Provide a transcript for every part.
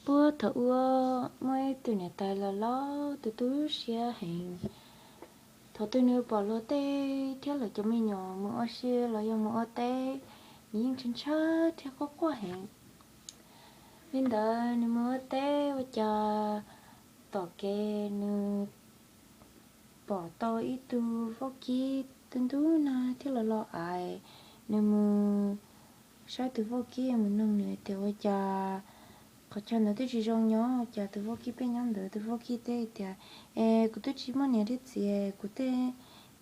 Puag thaum ub muaj ib tug niam tais los loj tu tu siab heev. Thaum twg nws pom luag tej thiab lawv cov me nyuam mus ua si los yog mus ua teb, nws yeej ntshaw ntshaw thiab quaj quaj heev. Li ntawd nws mus ua teb ua cas tom kev nws pom tau ib tug vaub kib ntub ntub nag thiab los los aiv. Nws mus saib tus vaub kib mus noog nws tias ua cas qhov chaw ntawd twb tsis zoo nyob, cas tus vaub kib pheej nyob ntawd. Tus vaub kib teb tias, Es kuv twb tsis muaj niam thiab txiv, kuv thiaj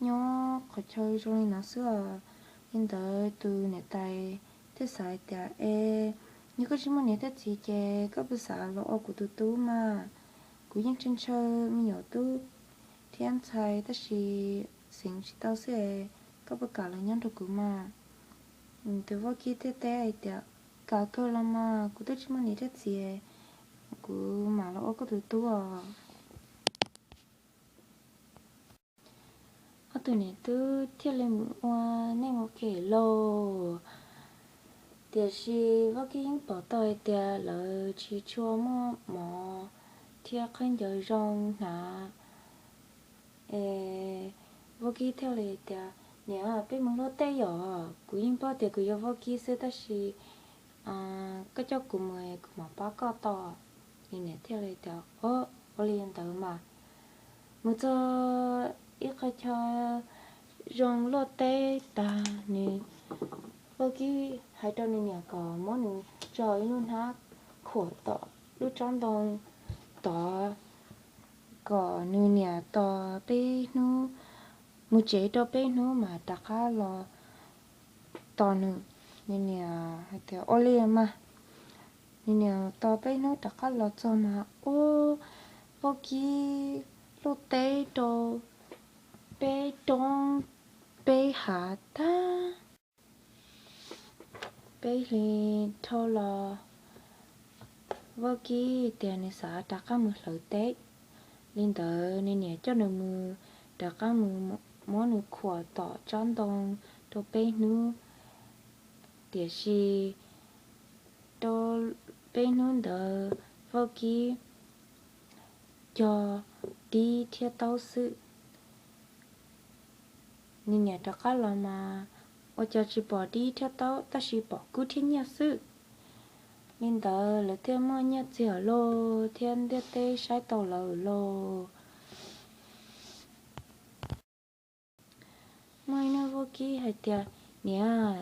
nyob qhov chaw zoo li no xwb os. Li ntawd tus niam tais thiaj xav tias, Es yog koj tsis muaj niam thiab txiv ces koj puas xav los ua kuv tus tub mas? Kuv yeej ntshaw ntshaw me nyuam tub thiab ntxhais tab sis xeev tsis tau xwb, koj puas kam los nyob nrog kuv mas? Tus vaub kib thiaj teb hais tias, Kam kawg los mas, kuv twb tsis muaj niam thiab txiv, kuv mam los ua koj tus tub os. Ob tug niam tub thiaj li mus ua neej ua ke lauj. Tiam sis vaub kib yeej pom tau hais tias lawv tsis tshua muaj mov thiab khaub ncaws zoo hnav. Es vaub kib thiaj li tias, Niam, peb mus luaj teb yom, kuv yeej paub tias kuv yog vaub kib xwb tab sis koj coj kuv mus kuv mam pab koj tau. Nws niam thiaj li tias, Ua li ntawd mas. Mus txog ib qhov chaw zoo luaj teb tas, nws vaub kib hais rau nws niam kom muab nws tso ib lub hnab khuam tom lub tsob ntoo tod, kom nws niam tos peb hnub, mus tsev rau peb hnub mas rov qab los tos nws. Nws niam hais tias, Ua li mas. Nws niam tos peb hnub rov qab los txog mas ua vaub kib luaj teb rau peb roob peb hav tag. Peb hlis dhau los, vaub kib tias nws xav rov qab mus hlawv teb. Li ntawd nws niam coj nws mus, rov qab mus muab nws khuam tom tsob ntoo rau peb hnub. Tiam sis rau peb hnub ntawd vaub kib cog dib thiab taub xwb. Nws niam rov qab los mas ua cas tsis pom dib thiab taub tab sis pom kub thiab nyiaj xwb. Li ntawd lawv thiaj muaj nyiaj txiag lauj thiab ntiaj teb saib tau lawv lauj. Muaj ib hnub vaub kib hais tias, Niam,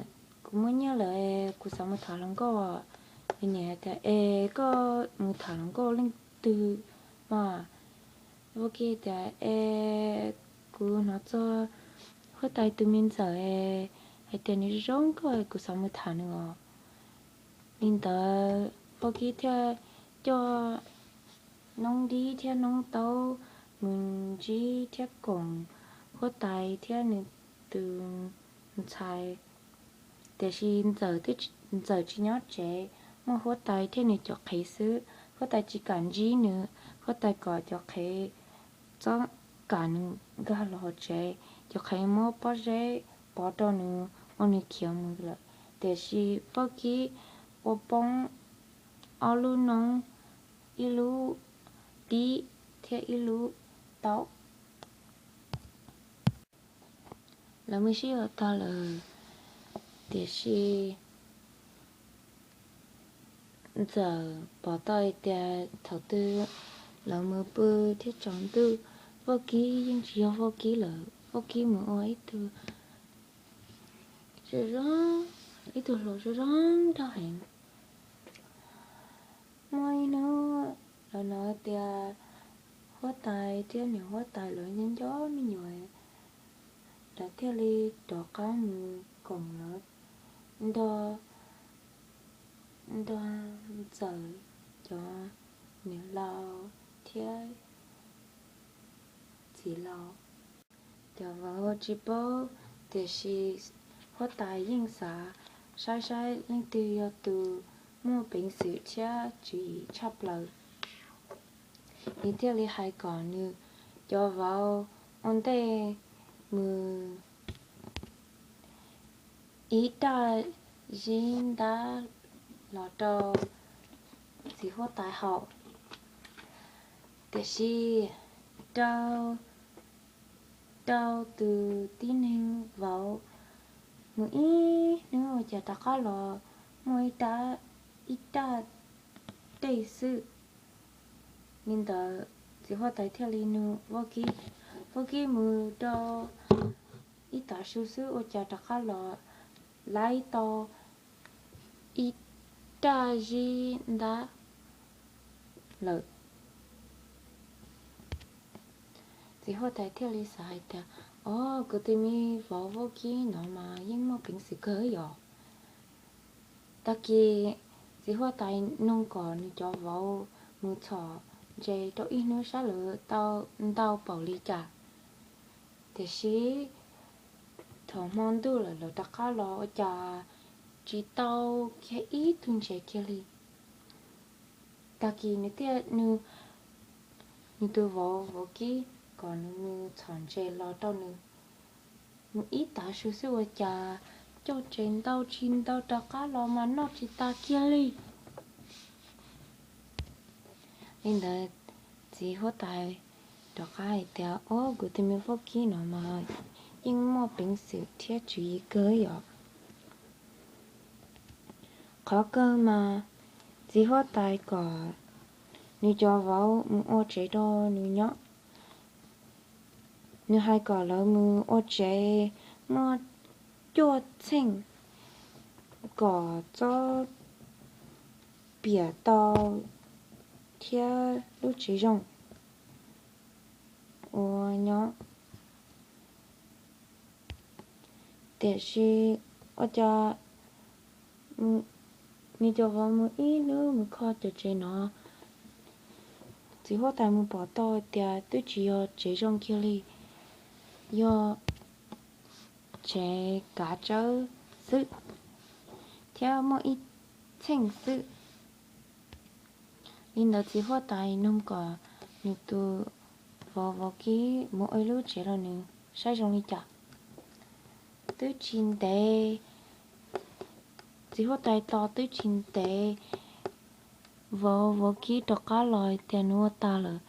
kuv muaj nyiaj lawm, kuv xav mus tham hluas nkauj. Nws niam hais tias, Es koj mus tham hluas nkauj leej twg mas? Vaub kib tias, Es kuv hnov txog huab tais tus me ntxawm hais tias nws zoo nkauj, kuv xav mus tham nws os. Li ntawd vaub kib thiaj coj noob dib thiab noob taub mus ntsib thiab koom huab tais thiab nws tus ntxhais. Tiam sis ntxawm tsis nyob tsev, muaj huab tais thiab nws cov qhev xwb. Huab tais tsis kam ntsib nws, huab tais kom cov qhev txhob kam nws nkag los hauv tsev. Cov qhev muab pob zeb pov rau nws ua nws khiav mus lawm. Tiam sis vaub kib ua poob ob lub noob, ib lub dib thiab ib lub taub. Lawv mus sib yuav tag lawm, tiam sis ntxawm pom tau hais tias thaum twg lawv mus pw thiab tsaus ntuj, vaub kib yeej tsis yog vaub kib lawm, vaub kib mus ua ib tug zoo zoo, ib tug hluas zoo zoo nraug heev. Muaj ib hnub lawv hnov tias huab tais thiab niam huab tais lawv nco nco me nyuam, lawv thiaj li rov qab mus koom lawv nrog, nrog ntxawm cov niam laus thiab txiv laus. Cov vauv tsis paub, tiam sis huab tais yeej xav saib saib leej twg yog tus muaj peev xwm thiab tswv yim tshaj plaws. Nws thiaj li hais kom nws cov vauv ua ntej mus ib raj zib ntab los rau txiv huab tais haus. Tiam sis rau, rau tus tib neeg vauv mus ib hnub ua cas rov qab los muaj ib rab, ib raj dej xwb. Li ntawd txiv huab tais thiaj li nug Vaub Kib, Vaub Kib, mus rau ib tav su xwb ua cas rov qab los laib tau ib raj zib ntab lawm. Txiv huab tais thiaj li xav hais tias, o, kuv tus me vauv Vaub Kib no mas yeej muaj peev xwm kawg yom. Tag kis txiv huab tais nug kom nws cov vauv mus txhom ntses rau ib hnub saib lawv tau ntau npaum li cas. Tiam sis thaum hmo ntuj lawm lawv rov qab los ua cas tsis tau kiag ib tug ntses kiag li. Tag kis nws thiaj nug nws tus vauv Vaub Kib kom nws mus txhom ntses los rau nws. Mus ib tav su xwb ua cas coj ntses ntau tsis ntau rov qab los mas noj tsis tas kiag li. Li ntawd txiv huab tais rov qab hais tias, o, kuv tus me Vaub Kib no mas yeej muaj peev xwm thiab tswv yim kawg yom. Qhov kawg mas txiv huab tais kom nws cov vauv mus ua tsev rau nws nyob. Nws hais kom lawv mus ua tsev muaj cuaj txheej kom txob piam tau thiab lub tsev zoo ua nyob. Tiam sis ua cas nws cov vauv mus ib hnub mus kho cov tsev no, txiv huab tais mus pom tau tias twb tsis yog tsev zoo kiag li, yog tsev kav tsawb xwb thiab muaj ib txheej xwb. Li ntawd txiv huab tais nug kom nws tus vauv Vaub Kib mus ua ib lub tsev rau nws saib zoo li cas. Twb tsis ntev, txiv huab tais tos twb tsis ntev, vauv Vaub Kib rov qab los tias nws ua tas lawm.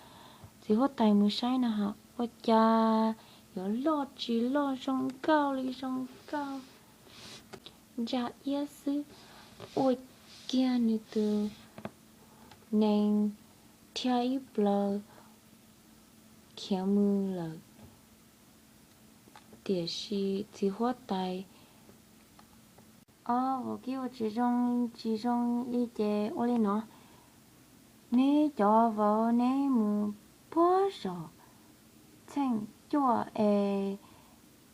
Txiv huab tais mus saib na, ua cas yuav loj tsis loj zoo nkauj li zoo nkauj, ntsa iab xwb, ua kiag nws tus nees dhia ib plaws khiav mus lawm. Tiam sis txiv huab tais, o, Vaub Kib ua tsis zoo, tsis zoo li ces ua li no, neb cov vauv neb mus puag saum txheej cuaj es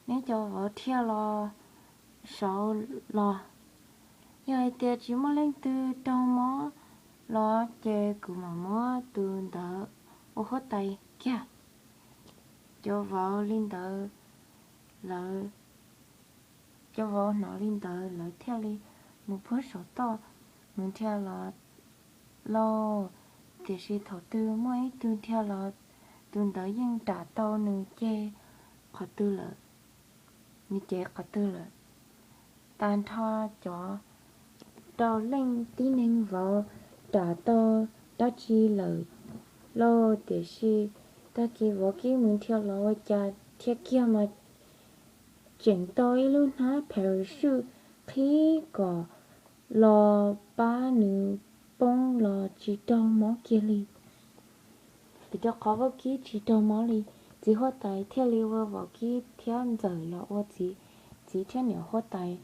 neb cov vauv dhia los saud los. Yog hais tias tsis muaj leej twg raug mob los ces kuv mam muab tus ntawd ua huab tais kiag. Cov vauv li ntawd, lawv, cov vauv hnov li ntawd lawv thiaj li mus puag saum toj mus dhia los lauj. Tiam sis thaum twg muaj ib tug dhia los, tus ntawd yeej ram tau nws ceg qhov twg lawm, nws cev qhov twg lawm. Tag nrho cov rau leej tib neeg vauv ram tau dab tsi lawm lauj. Tiam sis tag kis Vaub Kib mus dhia los ua cas dhia kiag mas tseem tau ib lub hnab phav swj qhib kom los pab nws poob los tsis raug mob kiag li. Vim rau qhov Vaub Kib tsis raug mob li, txiv huab tais thiaj li ua Vaub Kib thiab Ntxawm los ua txiv, txiv thiab niam huab tais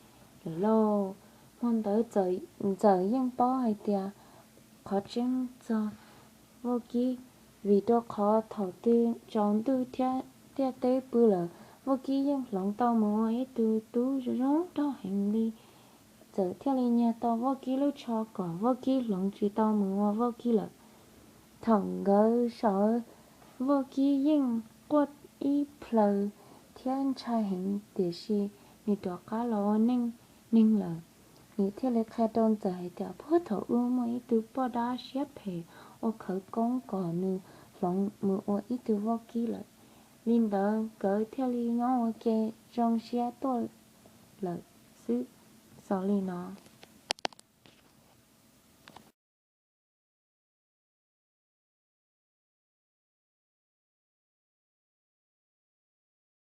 lawm lauj. Hmo ntawd Ntxawm yeej paub hais tias qhov tseeb txog Vaub Kib, vim rau qhov thaum twg tsaus ntuj thiab ntiaj teb pw lawm, Vaub Kib yeej hloov tau mus ua ib tug tub zoo zoo nraug heev li. Ntxawm thiaj li nyiag tau Vaub Kib lub tsho kom Vaub Kib hloov tsis tau mus ua Vaub Kib lawm. Thaum nkawd sawv, Vaub Kib yeej quaj ib plhaws thiab ntshai heev, tiam sis nws rov qab los ua neej neeg lawm. Nws thiaj li qhia rau Ntxawm hais tias puag thaum ub muaj ib tug poj dab siab phem ua khawv koob kom nws hloov mus ua ib tug Vaub Kib lawm. Li ntawd nkawd thiaj li nyob ua ke zoo siab tuaj lawm xwb. Xaus li no.